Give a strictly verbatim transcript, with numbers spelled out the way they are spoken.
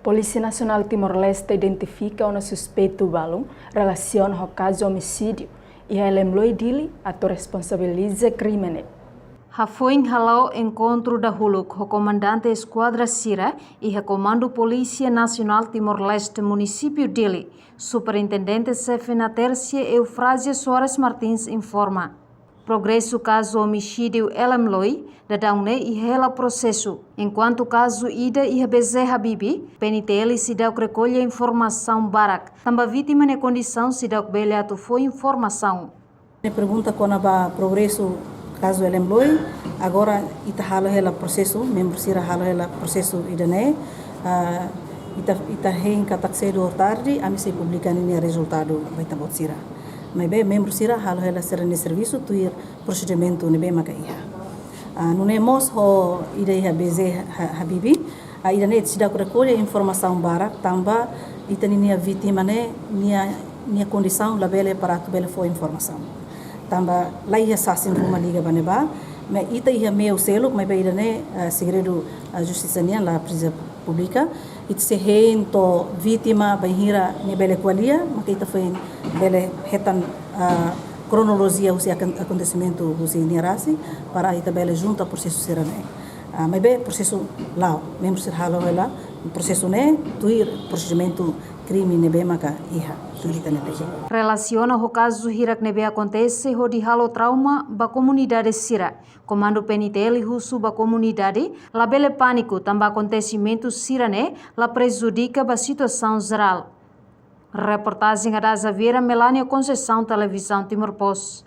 Polísia Nasionál Timor-Leste identifika ona suspeitu balun relasiona ho kazu omisídiu iha Elemloi, Dili, atu responsabiliza krime ne'e. Hafoin hala'o enkontru dahuluk ho komandante eskuadra sira iha Komandu Polísia Nasionál Timor-Leste, munisípiu Dili, Superintendente Xefe Natersia Eufrásia Soares Martins informa. Progresu kazu omisídiu Elemloi, daudaun ne'e iha hela prosesu. Enkuantu kazu ida iha B J Habibie, P N T L seidauk rekolla informasaun barak, tanba vítima nia kondisaun seidauk bele atu fó informasaun. Ne'e pergunta kona-ba progresu kazu Elemloi, agora ita halo hela prosesu, membru sira halo hela prosesu ida-ne'e, ah, ita, ita hein katak sedu ou tarde, ami sei publika ninia rezultadu ba ita-boot sira. Maibé membru sira halo hela sira-nia servisu tuir prosedimentu ne'ebé maka iha. Ah, nune'e mós ho ida iha B J Ha-, Habibie, ah, ida-ne'e seidauk rekolla informasaun barak tanba ita ninia vítima ne'e nia, nia kondisaun labele para atu bele fó informasaun. Tanba la iha sasin ruma liga ba ne'ebá, maibé ita iha meiu seluk, maibé ida-ne'e, ah, segredu, ah, justisa nian, la presiza publika. Ita sei hein to'o vítima bainhira nia bele ko'alia, maka ita foin bele hetan, ah, kronolojia husi akon-, akontesimentu husi nia rasik, para ita bele junta prosesu sira-ne'e. Ah, maibé prosesu la'o, membru sira halo hela prosesu ne'e tuir prosedimentu krime ne'ebé maka iha, tuir ita-nia lei. Relasiona ho kazu hirak ne'ebé akontese hodi halo trauma ba komunidade sira, Komandu P N T L husu ba komunidade labele pániku tanba akontesimentu sira-ne'e la prejudika ba situasaun jerál. Reportajen Adaza Vieira, Melania Conceição, Televizaun Timor Post.